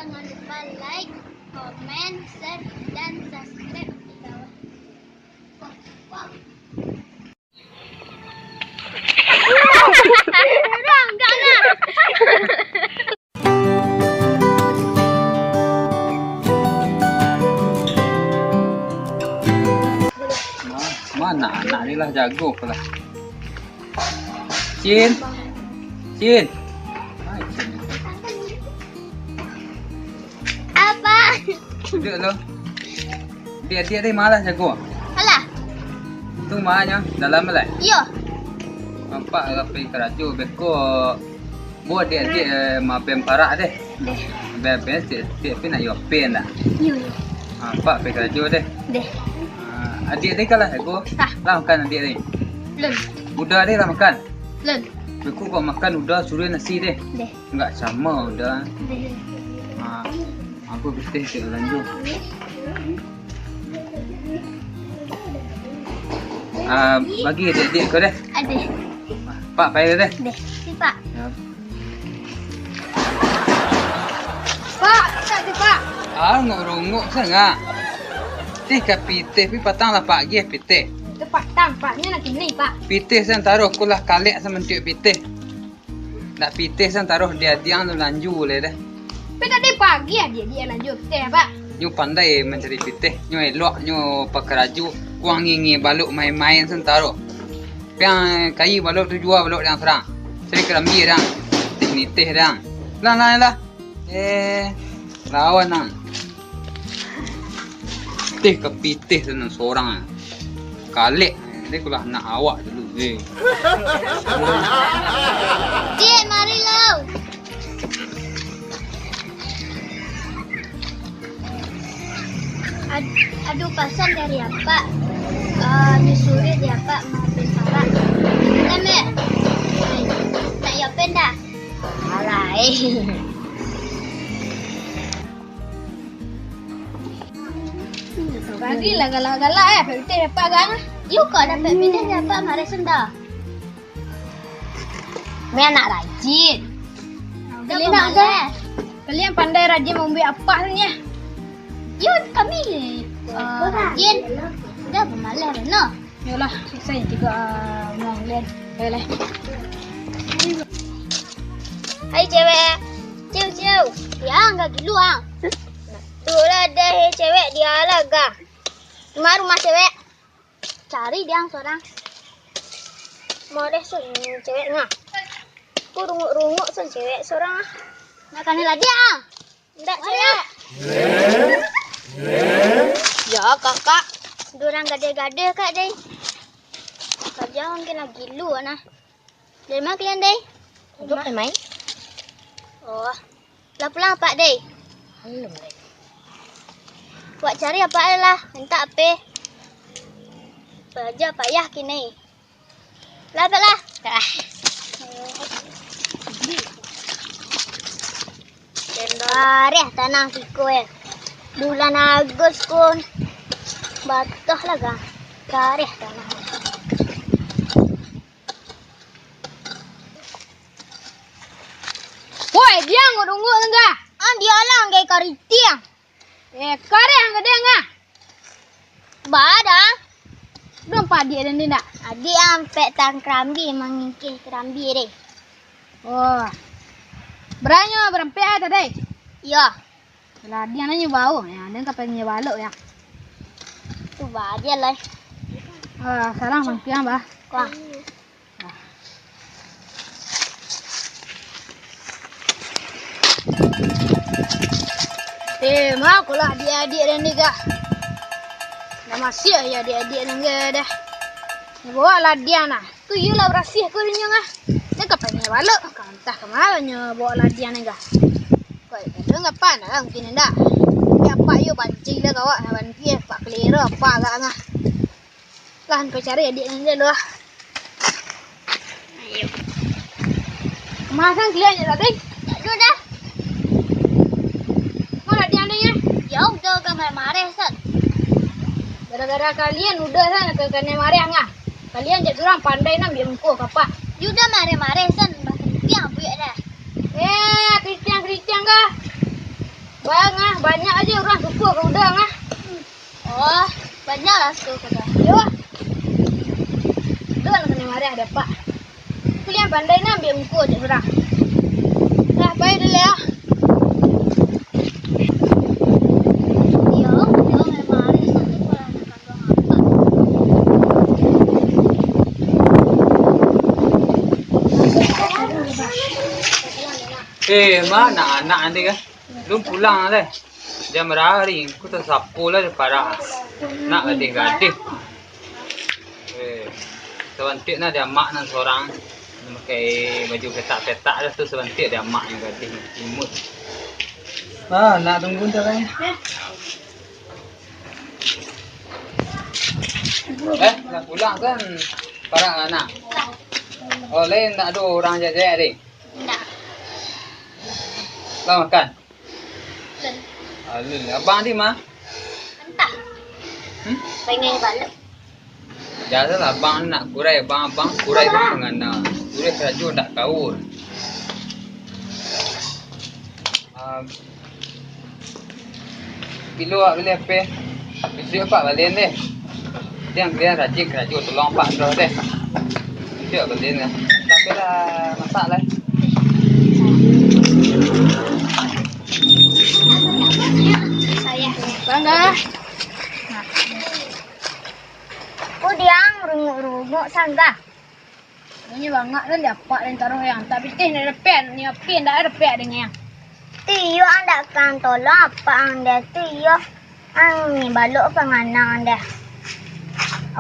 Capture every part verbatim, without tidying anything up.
Jangan lupa like, comment, share, dan subscribe di bawah. Ma-, ma anak-anak ni lah jago lah. Cin. Cin. Ai, Cin. Apa? Duduak lu. Diak-diak tadi malas jago. Alah. Tu ma nyo, dalam lai? Iyo. Nampak lah pai karajo beko. Buek diak-diak, eh, maben parak deh. Deh. Maben, maben, tiap, tiap pi nak yo pen dah. Iyo, iyo. Nampak pai karajo deh. Deh. Ah, adiak tadi kan lah jago. Ah. Lah makan adiak tadi. Lun. Uda tadi lah makan. Lun. Beko kok makan uda suruah nasi deh. Deh. Enggak samo uda. Deh. Ah, aku pitih cek lanjut. Ah, bagi adik-adik kau deh. Adeh. Pak, pai deh. Deh, si Pak. Ya. Pak, tak tu, Pak. Ah, rungok-rungok sangat. Tih ka pitih, pi patang lah pagi pitih. Tu patang, Pak. Nyo nak kini, Pak. Pitih san taruh, ku lah kalek san mantiuk pitih. Nak pitih san taruh di adiak tu lanju lai dah. Pi tadi pagi adiak-adiak lanju pitih, Pak. Nyo pandai mancari pitih, nyo elok, nyo pakarajo, kuang ngingin balok main-main san taruh. Piang kayi balok tu jua balok dang surang. Cari karambia dang. Tih nitih dang. Lah, lah, lah. Eh, lawan ang. Tih ka pitih tu nan sorang. Kalek, dia kulah anak awak dulu, eh. Cik, mari lo. Ad-, ado pasan dari apak. Ah, nyuruah dari apak maambiak parak. Lembek. Ai, nak yo pen dah? Alah, eh. Bagilah galak-galak, eh, pitih dapek agak, ah. Yo kok dapek pitih dapek mareh senda. Meh anak rajin. Kalian pandai, kalian pandai rajin mambuek apak tu, nyo. Yo, kami, eh, rajin. Dah pamalas, no. Yolah, susah juga, ah, uang lian. Yolah. Hai, cewek. Ciu, ciu. Ya, enggak gilu, ah. Tu lah deh, cewek, dia lah, gah. Rumah, rumah cewek. Cari dia sorang. Mau deh, sun, cewek, ngah. Aku runguk-runguk, sun, cewek sorang, ah. Nak kena lagi, ah. Ndak, cewek. Ya, kakak. Durang gadeh-gadeh, kak, deh. Saja mungkin lagi lu, nah. Dari mana kalian, deh? Duduk, main. Oh. Lah pulang, Pak, deh. Belum, deh. Buat cari apa lah? Minta apa? Kerja payah kini. Lah, Pak, lah. Ah. Kareh tanah siko, eh. Bulan Agus pun batoh lah, gah. Kareh tanah. Woi, diang, kau tunggu tengah. Ah, dia lah, anggai karitiang. Eh, kareh ang gadang, ah. Bada. Dong padiak dan ni ndak? Adik ampek tang kerambi mangingkih kerambi deh. Oh. Beranyo berampek ah tadi? Iyo. Lah, dia nanyo bau. Ya, dia ka pengen balok ya. Tu badiak lah. Ah, salah mangkiang, bah. Wah. Eh, ma ko lah adiak-adiak den ni, gah. Nah, masih aja adiak-adiak den, gah, dah. Bawa ladiang nah. Tu iyolah barasiah ko dinyo, gah. Den ka panjai balok, ka antah ka ma nyo bawa ladiang ni, gah. Kok itu enggak pan lah mungkin indak. Tapi apak yo banci lah kawak, banci apak keliro apak agak, gah. Lah, ampai cari adiak nan dulu lah. Ayo. Makan kalian je tadi? Tak ada dah. Mana dia ni ya? Ya udah, kan marah-marah, San. Gara-gara kalian udah, San, ke kena marah ngah. Kalian je orang pandai nan biar muka kapak. Ya udah marah-marah, San. Bah keritiang buyak dah. Eh, keritiang-keritiang kah? Banyak aja urang suko ka udang ah. Oh, banyak lah suko ka udang. Yo. Udang kanai marah dek apak. Kuliah pandai nah ambiak muko cak surang. Lah, pai dulu yo. Yo, yo, memang harus satu kurang kandung apak. Eh, ma anak-anak nanti kan? Lu pulang lah. Jam bara hari, ku tasapo lah di parak. Nak gadih-gadih. Eh, sabantik nah di amak nan sorang. Makai baju petak-petak dah tu, sabantik di amak nan gadih, imut. Ah, nak tunggu ntar lah. Eh, nak pulang kan? Parak lah nak. Oh, lain nak ado urang jajak deh. Ndak. Lah makan? Alun. Alun. Abang di ma? Antah. Hmm? Pengen balik. Jalan abang nak kurai, abang, abang kurai tu mangana. Kurai karajo ndak kaur. Ah, Bilo awak bali H P? Bisuak apak balian deh. Diang kalian rajin karajo, tolong apak tu deh. Bisuak balian deh. Tapi lah masak lah. Bangga. Ku diang runguk-runguk sanggah. Inyo bangak kan di apak den taruih yang. Tak pitih ndak dapek, ni api ndak dapek den yang. Tu iyo ang ndak kan tolong apak ang deh, tu iyo ang ni balok panganang deh.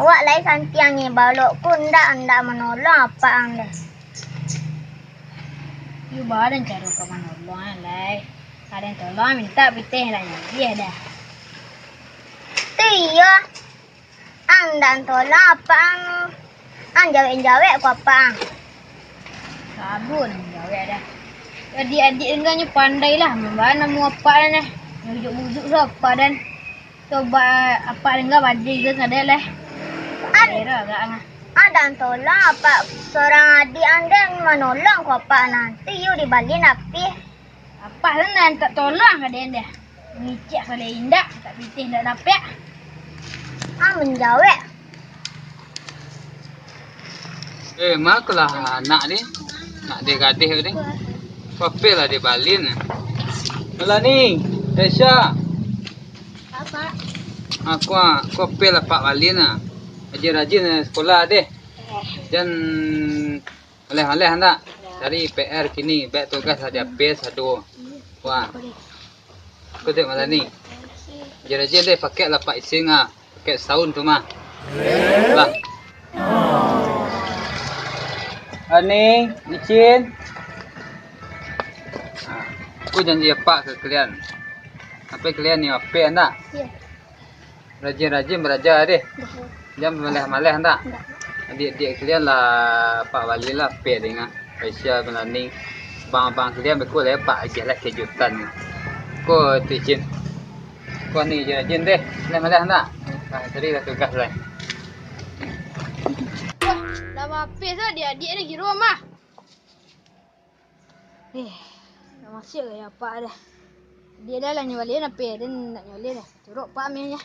Awak lai santiang ni balok ku ndak, ndak manolong apak ang deh. Iyo ba den caro ka manolong ang lai. Ka den tolong minta pitih lah nyo, iyo dah. Tu iyo. Ang ndak tolong apak ang, ang jawek-jawek ku apak ang. Sabun jawek dah. Adiak-adiak dengganyo pandai lah, mambao namo apak den eh. Bujuk-bujuk tu apak den. Coba apak dengga bajai ke kadai lah. An- Kira agak ang. Ang ndak tolong apak, sorang adiak ang den manolong ku apak, nanti iyo dibalian api. Apak tu nan tak tolong ka den deh. Mangicek salai indak, tak pitih ndak dapek. Ah, manjawek. Eh, ma kulah anak ni. Nak deh gadih ni. Kopil lah dibalian. Melani, Resha. Apa? Aku, aku kopil lah apak balian lah. Rajin-rajin sekolah deh. Eh. Jan Maleh-maleh ndak? Cari P R kini, baik tugas lah di H P sado. Wah. Aku dek malam ni. Rajin-rajin deh, pakai lah apak ising ah. Pakai sound tu mah. Lah. Ani, icin. Ah, aku janji apak ke kalian. Sampai kalian ni H P ndak? Iya. Rajin-rajin baraja deh. Dah. Jan maleh-maleh ndak? Ndak. Adiak-adiak kalian lah, apak bali lah, pek dingah. Aisyah, Melani, abang-abang kalian beko lah, apak agiah lah kejutan. Ko tu, Cin. Ko ni rajin-rajin deh. Maleh-maleh ndak? Nah, cari lah tugas lah. Wah, lah habis lah adiak-adiak ni, kiro mah. Eh, dah masuk gaya apak dah. Dia dah lah nyo balian apo, dia nak nyo balian dah. Turuk apak ameh nya.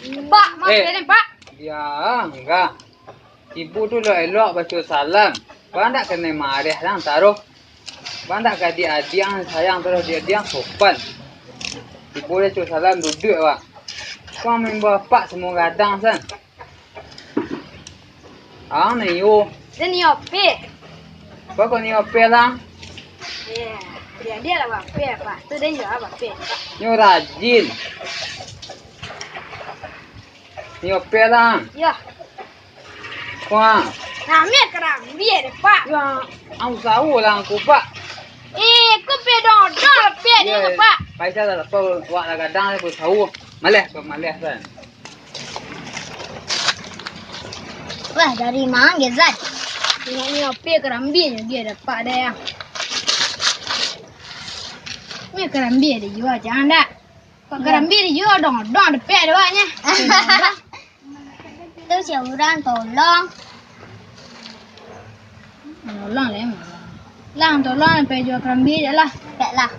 Pak, maaf Eh. ya ni, Pak. Ya, enggak. Ibu tu lah elok baca salam. Bang tak kena marah lah taruh. Bang tak ka adiak-adiak sayang taruh, adiak-adiak sopan. Ibu dia baca salam duduk, Pak. Kau main bapak semua gadang san. Ang ni yo. Den ni ope. Bako ni ope lah. Ya, dia dia lah bape apa. Tu den yo bape. Nyo rajin. Ni ope lah. Ya. Kuang. Rami kerambie deh, Pak. Ya, ang usaho lah angku, Pak. Eh, ku pedodol pe Ya, dia, Pak. Paisa lah, kau wak lah gadang, aku usaho. Maleh, kau maleh kan. Wah, dari ma ge, Zat? Tengok ni, ape karambia nyo ge dapat deh. Ni karambia dijua, jangan dak? Kok karambia dijua, dong-dong dapek deh, Wak, nyo. Tu si urang tolong. Tolong lah, emang. Lah, tolong lah, pai jua karambia je lah. Pe, Lah.